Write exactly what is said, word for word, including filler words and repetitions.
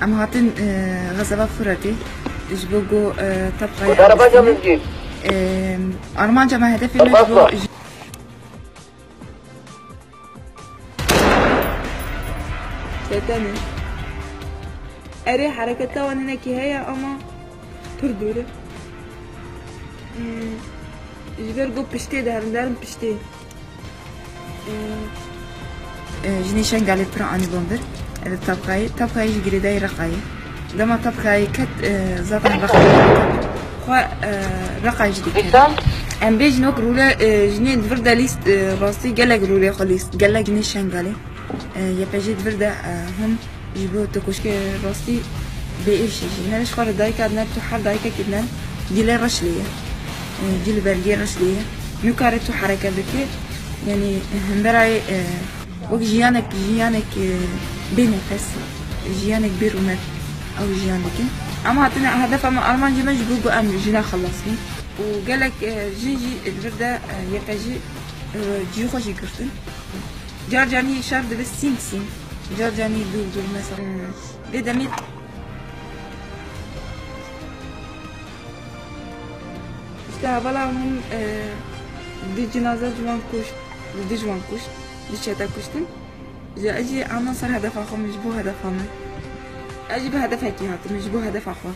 Em hatin, e, Xezeba Furatê ji bo ku, e, Tabxayê. Bu tarafa gelin ki. E, armanca me, hedefê me ji bo. Basma. Çetene. Erê, hereketa wan hinekî heye ama pir dûr e. Hmm, ji ber ku piştê de herin, derin piştê. Ee, Jinê Şengalê pir anî bom bir. Ev Tabxayê, Tabxayê ji girêdayî Reqayê. Dema Tabxayê ket, e, zaten Reqayê xwe, e, Reqayê jî dikir. Em bêjin wek rûle, e, jinê di vir de lîst, e, rastî gelek rûlê xwe lîst, gelek jinê Şengalê. E, Y P G di vir de, e, hûn ji bo tu koşkê rastî bê êşî jî. Ne ji xwe re dayika dine, tu her dayikekî dine, dîlê reş lê ye. E, cî li bergê reş lê ye. Nûkarê tu hereke dike. Yanî hemberayê, e, wek jiyanek, jiyanek, e, bê nefes, jiyanek bê rûmet ew jiyan dikin. Em hatine hedefa me, armancê me ji bo ku em jina xelas bin. Û gelek, e, jin jî li vir de, e, Y P G, e, cî xwe jî girtin. Car canî şer dibe sîn sîn. Car canî dûr dûr mesela. Vê demê işte hevala hûn, e, di cinaza ciwan kuşt, di dijwan kuşt, di çete kuştin. Ji ez jî ana ser hedefa xwe min ji bo hedefa min. Ez jî bi hedefekî hatim, ji bo hedefa xwe.